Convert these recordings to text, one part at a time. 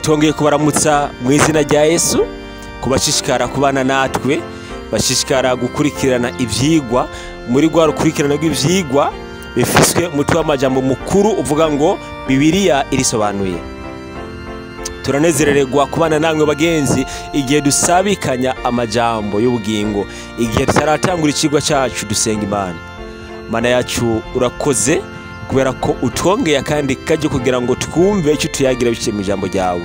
Twongeye kubaramutsa mu izina rya Yesu, kubashishikara kubana natwe, bashishikara gukurikirana ivyigwa muri rwa rukurikirana rw'ivyigwa bifiswe umutwe w'amajambo mukuru uvuga ngo Bibiliya irisobanuye. Turanezerererwa kubana namwe bagenzi igihe dusabikanya amajambo y'ubugingo. Igihe tutaratangura icigwa cacu dusenga Imana. Mana yacu, urakoze kubera ko utwongeye kandi kajye kugira ngo twumve icyo tuyagira biciye mu ijambo ryawe.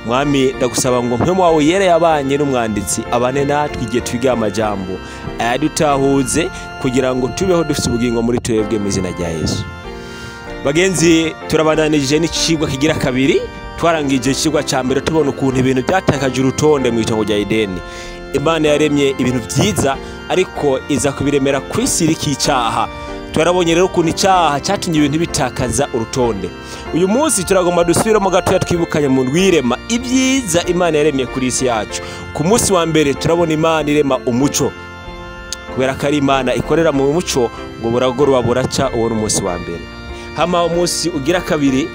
Mwami, ndagusaba ngo mpwemu wawe yere yabanye n'umwanditsi abane natwe igihe twiga amajambo, ayadutahuze kugira ngo tubeho dufite ubugingo muri twebwe mu izina rya Yesu. Bagenzi, turabandanije n'icigwa kigira kabiri. Twarangije icigwa ca mbere tubona ukuntu ibintu byatakaje urutonde mu itongo rya Edeni. Imana yaremye ibintu vyiza ariko iza kubiremera kw'isi iriko icaha. Twarabonye rero ukuntu icaha catumye ibintu bitakaza urutonde. Uyu munsi turagomba dusubiremo gatoya twibukanye mu rwirema ibyiza Imana yaremye kuri isi yacu. Ku munsi wa mbere turabona Imana irema umuco. Kubera ko ari Imana ikorera mu muco, ngo buragoroba buraca, uwo ni umunsi wa mbere. Hama umunsi ugira kabiri,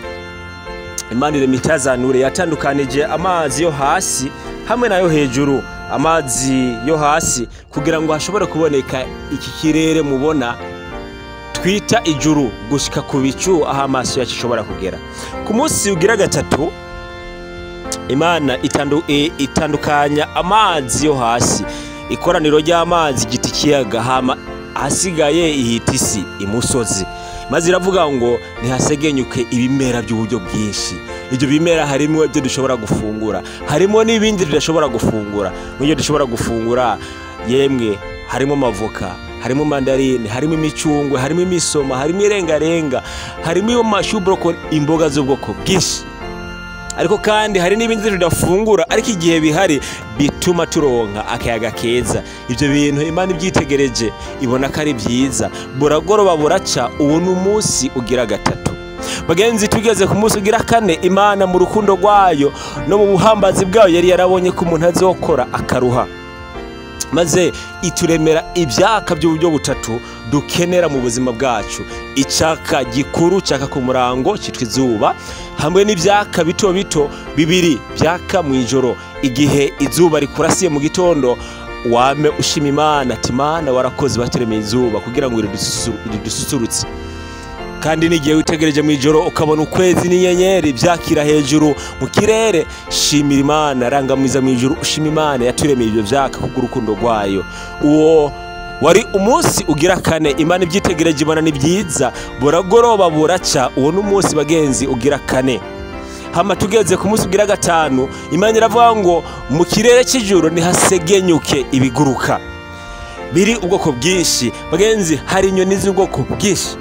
Imana irema itazanure yatandukanije amazi yo hasi hamwe nayo hejuru. Amazi yo hasi kugira ngo hashobore kuboneka iki kirere mubona twita ijuru, gushika ku bicu aho amaso yacu ashobora kugera. Ku munsi ugira gatatu, Imana itandukanya amazi yo hasi, ikoraniro ry'amazi giti kiyaga, hama ahasigaye ihita isi imusozi. Maze iravuga ngo ntihasegenyuke ibimera by'uburyo bwinshi. Ibyo bimera harimo ibyo dushobora gufungura, harimo n'ibindi tudashobora gufungura. Mu byo dushobora gufungura, yemwe, harimo amavoka, harimo mandarine, harimo imicungwe, harimo imisoma, harimo irengarenga, harimo amashu, brocoli, imboga z'ubwoko bwinshi. Ariko kandi hari n'ibindi tudafungura, ariko igihe bihari bituma turonka akayaga keza. Ibyo bintu Imana ibyitegereje ibona ko ari byiza. Buragoroba buraca, uwo ni umunsi ugira gatatu. Bagenzi, tugeze ku munsi ugira kane, Imana mu rukundo rwayo no mu buhambazi bwayo yari yarabonye ko umuntu azokora akaruha, maze ituremera ibyaka by'uburyo butatu dukenera mu buzima bwacu. Icaka gikuru caka ku murango cyitwa izuba, hamwe n'ibyaka bito bito bibiri byaka mu ijoro. Igihe izuba rikurasiye mu gitondo, wame ushima Imana ati Imana warakoze baturemeye izuba kugira ngo ridususurutse. Kandi n'igihe witegereje mu ijoro ukabona ukwezi n'inyenyeri byakira hejuru mu kirere, shimira Imana, rangamiza mu ijoro ushima Imana yaturemeye ibyo byaka kubw'urukundo rwayo. Uwo wari umunsi ugira kane, Imana ibyitegereje ibona ni byiza. Buragoroba buraca, uwo ni umunsi bagenzi ugira kane. Hama tugeze ku munsi ugira gatanu, Imana iravuga ngo mu kirere cy'ijuru ntihasegenyuke ibiguruka biri ubwoko bwinshi. Bagenzi, hari inyoni z'ubwoko bwinshi,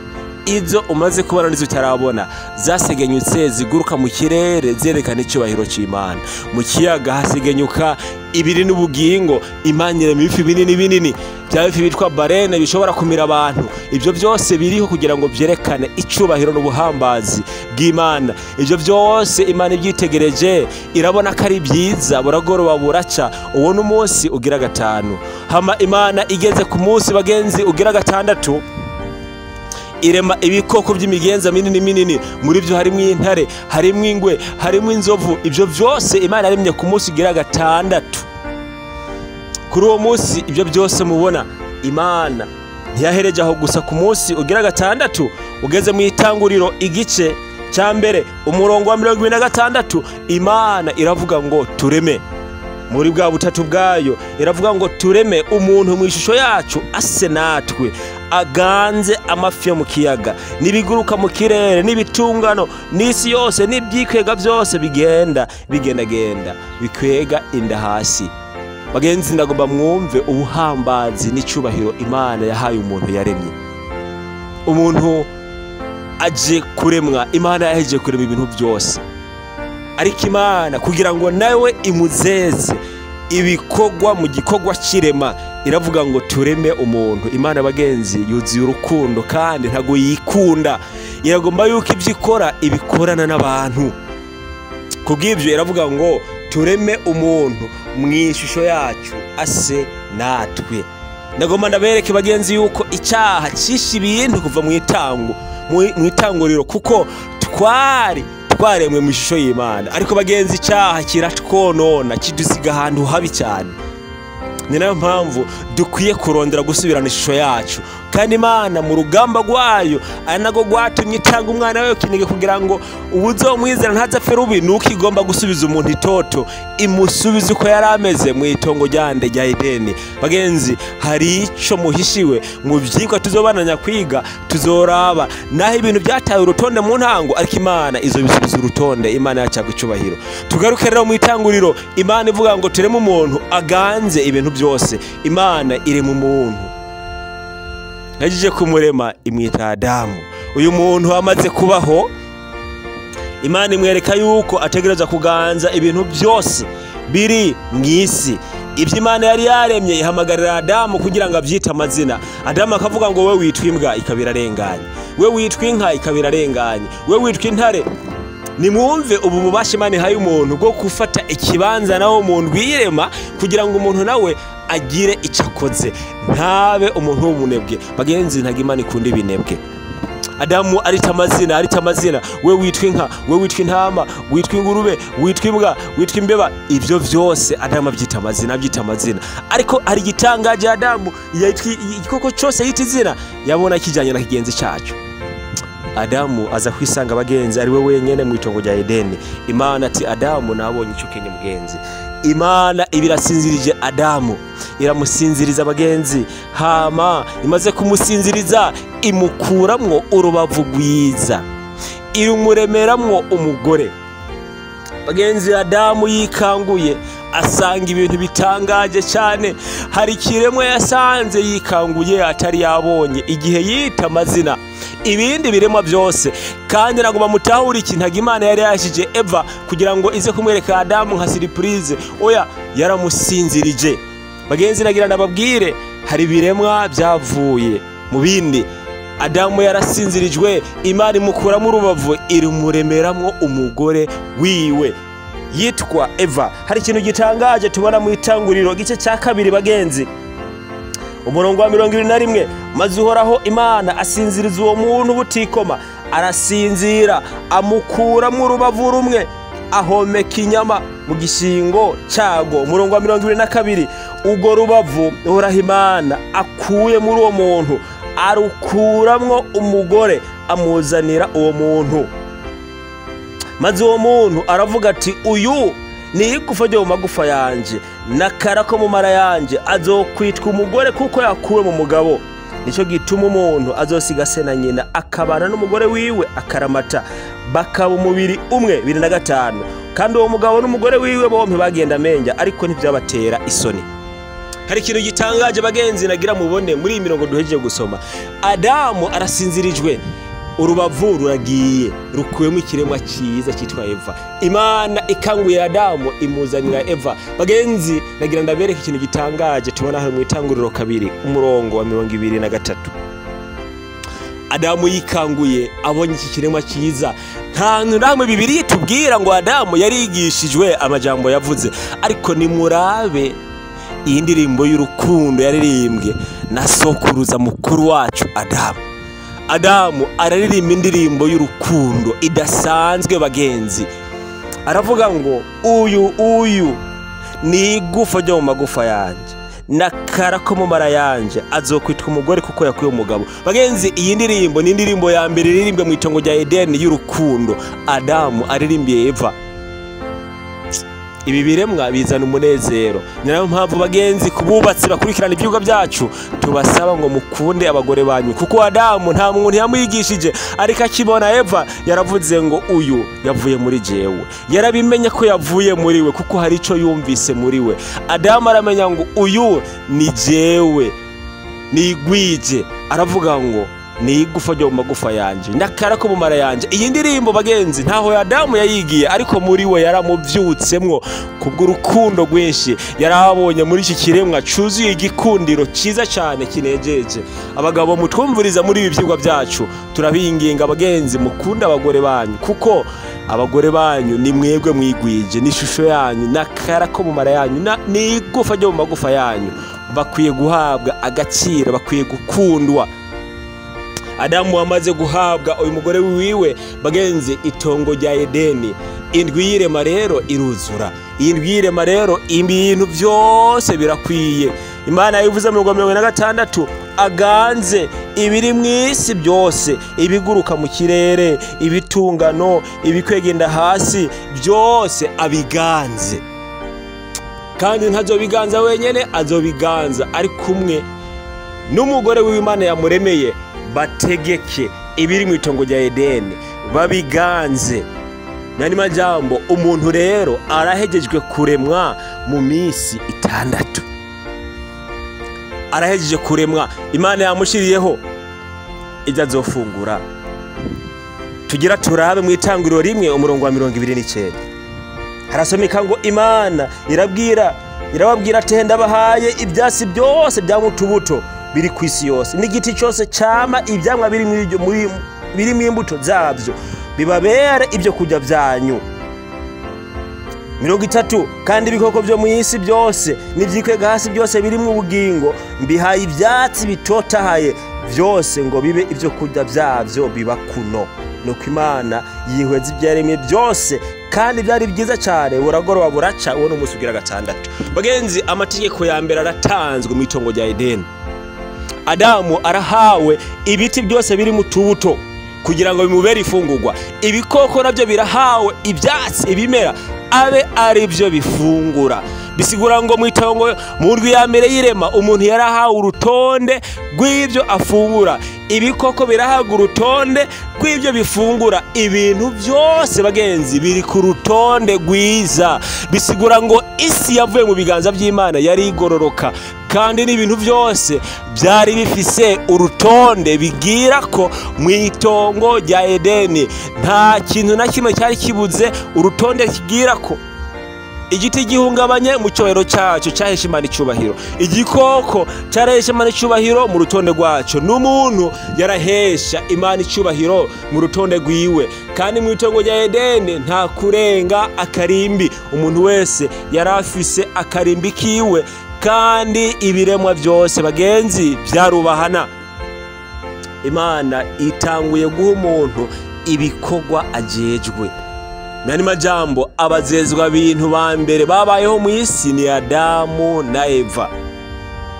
izo umaze kubona n'izo utarabona, zasegenyutse ziguruka mu kirere zerekana icyubahiro cy'Imana. Mu kiyaga hasegenyuka ibiri n'ubugingo. Imana irema ibifi binini binini, bya bifi bitwa barene bishobora kumira abantu. Ibyo byose biriho kugira ngo byerekane icyubahiro n'ubuhambazi bw'Imana. Ibyo byose Imana ibyitegereje irabona ko ari byiza. Buragoroba buraca, uwo ni umunsi ugira gatanu. Hama Imana igeze ku munsi bagenzi ugira gatandatu, irema ibikoko by'imigenza minini minini. Muri byo harimo intare, harimo ingwe, harimo inzovu. Ibyo byose Imana yaremye ku munsi ugira gatandatu. Kuri uwo munsi ibyo byose mubona, Imana ntiyahereje aho gusa. Ku munsi ugira gatandatu, ugeze mu Itanguriro igice cya mbere umurongo wa 26, Imana iravuga ngo tureme. Muri bwa butatu bwayo iravuga ngo tureme umuntu mu ishusho yacu, ase natwe, aganze amafi yo mu kiyaga n'ibiguruka mu kirere n'ibitungano n'isi yose n'ibyikwega byose bigenda bigendagenda bikwega inda hasi. Bagenzi, ndagomba mwumve ubuhambazi n'icyubahiro Imana yahaye umuntu yaremye. Umuntu aje kuremwa, Imana yahejeje kurema ibintu byose, ariko Imana kugira ngo nawe imuzeze ibikorwa mu gikorwa cy'irema, iravuga ngo tureme umuntu. Imana bagenzi yuzuye urukundo kandi ntago yikunda, iragomba yuko ibyo ikora ibikorana n'abantu. Kubw'ibyo iravuga ngo tureme umuntu mu ishusho yacu, ase natwe. Ndagomba ndabereke bagenzi yuko icyaha cyishe ibintu kuva mu itanguriro, kuko twari Twaremwe mu ishusho y'Imana, ariko bagenzi icyaha kiratwonona, kidusiga ahantu habi cyane. Ni nayo mpamvu dukwiye kurondera gusubirana ishusho yacu. Kandi Imana mu rugamba rwayo ari nago rwatumye itanga umwana wayo kinege kugira ngo uwuzomwizera ntazapfe rubi, nuko igomba gusubiza umuntu itoto, imusubize uko yari ameze mu itongo ryande rya Edeni. Bagenzi, hari ico muhishiwe mu vyigwa tuzobananya kwiga, tuzoraba naho ibintu byataye urutonde mu ntango, ariko Imana izobisubiza urutonde. Imana yacu icubahiro. Tugaruke rero mu itanguriro, Imana ivuga ngo tureme umuntu aganze ibintu byose. Imana iri mu muntu, yaje kumurema imwita Adamu. Uyu muntu amaze kubaho, Imana imwereka yuko ategereza kuganza ibintu byose biri mw'isi. Ibyo Imana yari yaremye ihamagarira Adamu kugira ngo abyite amazina. Adamu akavuga ngo we witwa imbwa, ikabirarenganye, we witwa inka, ikabirarenganye, we witwa intare. Nimwumve ubu bubasha Imana ihaye umuntu bwo gufata ikibanza nawe umuntu wirema, kugira ngo umuntu nawe agire icyo akoze, ntabe umuntu w'umunebwe. Bagenzi, ntago Imana ikunda ibinebwe. Adamu arita amazina, arita amazina, we witwa inka, we witwa intama, witwa ingurube, witwa imbwa, witwa imbeba. Ibyo byose Adamu abyita amazina, abyita amazina. Ariko hari igitangaje, Adamu igikoko cyose yita izina yabona kijyanye na kigenzi cyacu. Adamu aza kwisanga bagenzi ari we wenyene mu itongo rya Edeni. Imana ati Adamu, nabonye icyo ukenye mugenzi. Imana ibirasinzirije Adamu, iramusinziriza bagenzi. Hama imaze kumusinziriza imukuramwo urubavu rwiza, irumuremeramwo umugore. Bagenzi, Adamu yikanguye asanga ibintu bitangaje cyane. Hari ikiremwa yasanze yikanguye atari yabonye igihe yita amazina ibindi biremwa byose. Kandi nagomba mutahura ikintu Imana yari yashije Eva kugira ngo ize kumwereka Adamu nka surprise. Oya, yaramusinzirije. Bagenzi, nagira ndababwire, hari biremwa byavuye mu bindi. Adamu yarasinzirijwe, Imana imukuramo urubavu irumuremeramwo umugore wiwe yitwa Eva. Hari ikintu gitangaje tubona mu itanguriro gice cya 2 bagenzi, umurongo wa 21. Maze Uhoraho Imana asinziriza uwo muntu butikoma, arasinzira, amukuramo urubavu rumwe, ahomeka inyama mu gishingo cyago. Umurongo wa 22, ugo rubavu Uhoraho Imana akuye muri uwo muntu arukuramwo umugore, amuzanira uwo muntu. Maze uwo muntu aravuga ati uyu ni igufa ryo mu magufa yanje n'akara ko mu mara yanje, azokwitwa umugore kuko yakuwe mu mugabo. Nicyo gituma umuntu azosiga se na nyina akabana n'umugore wiwe akaramata, bakaba umubiri umwe. 25. Kandi uwo mugabo n'umugore wiwe bombi bagenda amenja, ariko ntibyabatera isoni. Hari ikintu gitangaje bagenzi nagira mubone muri iyi mirongo duhejeje gusoma. Adamu arasinzirijwe, urubavu ruragiye, rukuwemo ikiremwa cyiza cyitwa Eva. Imana ikanguye Adamu imuzanira Eva. Bagenzi, nagira ndabereka ikintu gitangaje tubona hano mu itanguriro 2 umurongo wa 23. Adamu yikanguye abonye iki kiremwa cyiza. Nta namwe Bibiliya itubwira ngo Adamu yarigishijwe amajambo yavuze, ariko nimurabe iyi ndirimbo y'urukundo yaririmbwe na sokuruza mukuru wacu Adamu. Adamu araririmba indirimbo y'urukundo idasanzwe bagenzi. Aravuga ngo uyu ni igufa ryo mu magufa yanje n'akara ko mu mara yanje, azokwitwa umugore kuko yakuye umugabo. Bagenzi, iyi ndirimbo ni indirimbo ya mbere iririmbwe mu itongo rya Edeni y'urukundo Adamu aririmbiye Eva. Ibi biremwa bizana umunezero. Ni nayo mpamvu bagenzi kububatsi bakurikirana ibyuga byacu tubasaba ngo mukunde abagore banyu, kuko Adamu nta muntu yamwigishije, ariko akibona Eva yaravuze ngo uyu yavuye muri jewe. Yarabimenye ko yavuye muri we kuko hari ico yumvise muri we. Adamu aramenya ngo uyu ni jewe, nigwije. Aravuga ngo ni igufa ryo mu magufa yanje n'akara ko mu mara yanje. Iyi ndirimbo bagenzi ntaho Adamu yayigiye, ariko muri we yaramuvyutsemwo kubw'urukundo rwinshi yarabonye muri iki kiremwa cuzuye igikundiro cyiza cyane kinejeje. Abagabo mutwumviriza muri ibi byigwa byacu, turabinginga bagenzi mukunda abagore banyu, kuko abagore banyu ni mwebwe mwigwije, n'ishusho yanyu n'akara ko mu mara yanyu n'igufa ryo mu magufa yanyu. Bakwiye guhabwa agaciro, bakwiye gukundwa. Adamu amaze guhabwa uyu mugore wiwe, bagenzi, itongo rya Edeni, indwi y'irema rero iruzura. Iyi ndwi y'irema rero ibintu byose birakwiye. Imana yabivuze mu 46, aganze ibiri mu isi byose, ibiguruka mu kirere, ibitungano, ibikwegenda hasi, byose abiganze. Kandi ntazobiganza wenyene, azobiganza ari kumwe n'umugore w'Imana yamuremeye, bategeke ibiri mu itongo rya Edeni, babiganze. Nani majambo, umuntu rero arahejejwe kuremwa mu minsi 6. Arahejeje kuremwa, Imana yamushiriyeho ibyo azofungura. Tugira turabe mu itanguriro 1 umurongo wa 29. Harasomeka ngo Imana irababwira ati ndabahaye ibyasi byose bya mutubuto biri ku isi yose, n'igiti cyose cyama ibyamwa biri mu imbuto zabyo, bibabere ibyo kurya byanyu. 30, kandi ibikoko byo mu isi byose n'ibyikwega hasi byose biri mu bugingo, mbihaye ibyatsi bitotahaye byose ngo bibe ibyo kurya byabyo biba kuno. Nuko Imana yihweza ibyaremwe byose, kandi byari byiza cyane. Buragoroba buraca, uwo n'umunsi ugira 6. Bagenzi, amategeko ya mbere aratanzwe mu itongo rya Edeni. Adamu arahawe ibiti byose biri mu tubuto kugira ngo bimubere ifungurwa. Ibikoko nabyo birahawe ibyatsi, ibimera, abe ari byo bifungura. Bisigura ngo mu itongo mu ndwi ya mbere y'irema umuntu yarahawe urutonde rw'ibyo afungura, ibikoko birahabwa urutonde rw'ibyo bifungura. Ibintu byose bagenzi biri ku rutonde rwiza. Bisigura ngo isi yavuye mu biganza by'Imana yari igororoka, kandi n'ibintu byose byari bifise urutonde bigira ko mu itongo rya Edeni nta kintu na kimwe cyari kibuze urutonde kigira ko. Igiti gihungabanye mu cyubahiro cyacu cyahesha Imana icyubahiro, igikoko cyarahesha Imana icyubahiro mu rutonde rwacu, n'umuntu yarahesha Imana icyubahiro mu rutonde rwiwe. Kandi mu itongo rya Edeni nta kurenga akarimbi, umuntu wese yarafise akarimbi kiwe, kandi ibiremwa byose bagenzi byarubahana. Imana itanguye guha umuntu ibikorwa ajejwe. Nani majambo, abazezwa bintu ba mbere babayeho mu isi ni Adamu na Eva.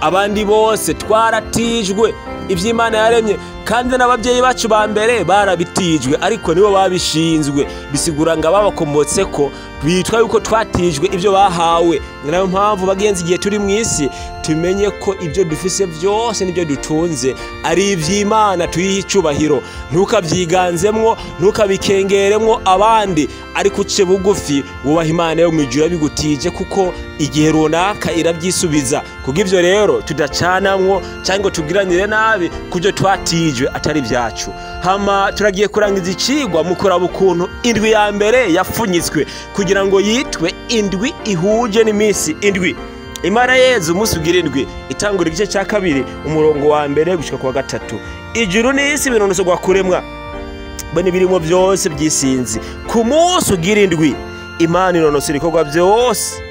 Abandi bose twaratijwe iby'Imana yaremye, kandi n'ababyeyi bacu ba mbere barabitijwe, ariko nibo babishinzwe. Bisigura ngo ababakomotse ko bitwa yuko twatijwe ibyo bahawe. Nayo mpamvu bagenzi, igihe turi mu isi tumenye ko ibyo dufise byose n'ibyo dutunze ari iby'Imana, tuyihe icyubahiro. Ntukabyiganzemwo, ntukabikengeremwo abandi, ariko uce bugufi wubaha Imana yo mu ijuru yabigutije, kuko igihe runaka irabyisubiza. Kubw'ibyo rero tudacanamwo cyangwa tugiranire nabi kubyo twatijwe atari byacu. Hama turagiye kurangiza icigwa mu kuraba ukuntu indwi ya mbere yafunyitswe kugira ngo yitwe indwi ihuje n'iminsi indwi. Imana yeze umunsi ugira indwi. Itangura igice cya 2 umurongo wa 1 gushika ku wa 3. Ijuru n'isi binonosorwa kuremwa, be n'ibirimo byose by'isinzi. Ku munsi ugira indwi Imana inonosora ibikorwa byose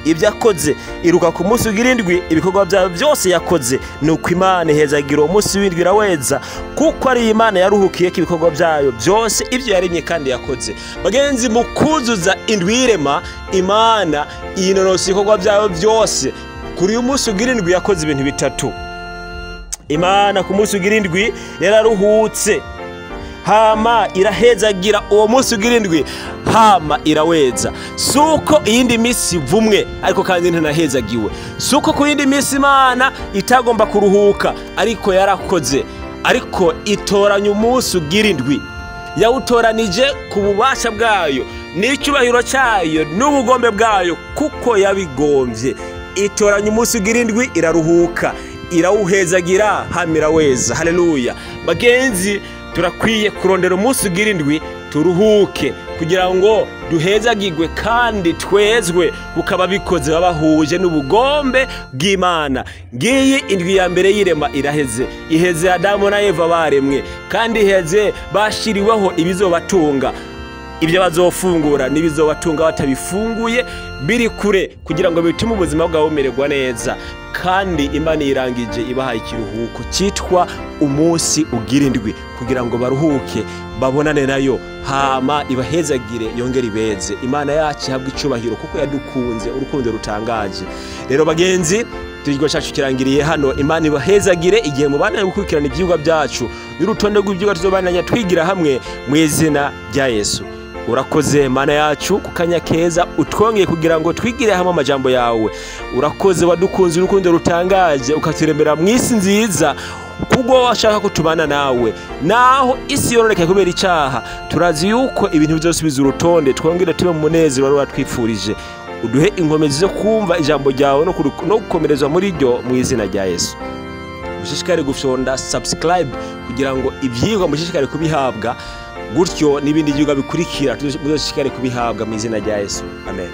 ibyo yakoze, iruka ku munsi ugira indwi ibikorwa byayo byose yakoze. Nuko Imana ihezagira uwo munsi w'indwi iraweza, kuko ari Imana yaruhukiye ko ibikorwa byayo byose ibyo yaremye kandi yakoze. Bagenzi, mu kuzuza indwi y'irema Imana inonosa ibikorwa byayo byose. Kuri uyu munsi ugira indwi yakoze ibintu bitatu. Imana ku munsi ugira indwi yararuhutse, hama irahezagira uwo munsi ugira indwi, hama iraweza. Suko iyindi minsi vumwe, ariko kandi ntanahezagiwe. Suko ku yindi minsi Imana itagomba kuruhuka, ariko yarakoze. Ariko itoranya umunsi ugira indwi, yawutoranije ku bubasha bwayo n'icyubahiro cyayo n'ubugombe bwayo, kuko yabigombye. Itoranya umunsi ugira indwi iraruhuka, irawuhezagira, hama iraweza. Haleluya. Bagenzi, turakwiye kurondera umunsi ugira indwi turuhuke, kugira ngo duhezagirwe kandi twezwe, kuko ababikoze babahuje n'ubugombe bw'Imana. Ngiyi indwi ya mbere y'irema iraheze. Iheze Adamu na Eva baremwe, kandi iheze bashiriweho ibizobatunga. Ibyo bazofungura n'ibizobatunga batabifunguye biri kure, kugira ngo bitume ubuzima bwabo bumererwa neza. Kandi Imana irangije ibahaye ikiruhuko cyitwa umunsi ugira indwi, kugira ngo baruhuke babonane nayo, hama ibahezagire yongere ibeze. Imana yacu ihabwe icubahiro kuko yadukunze urukundo rutangaje. Rero bagenzi, ikigo cyacu kirangiriye hano. Imana ibahezagire igihe mubana gukurikirana ibyigwa byacu n'urutonde rw'ibyigwa tuzobananya twigira hamwe mu izina rya Yesu. Urakoze Mana yacu ku kanya keza utwongeye kugira ngo twigire hamwe amajambo yawe. Urakoze wadukunze urukundo rutangaje, ukaturemera mu isi nziza kubwo washaka ko tubana nawe. Naho isi yoronekaye kubera icyaha, turazi yuko ibintu bizosubiza urutonde, twongere tube mu munezero wari watwifurije. Uduhe inkomezi zo kumva ijambo ryawe no gukomerezwa muri ryo mu izina rya Yesu. Mushishikare gufyonda subscribe kugira ngo ibyigwa mushishikare kubihabwa, gutyo n'ibindi byigwa bikurikira muzoshishikare kubihabwa mu izina rya Yesu. Amen.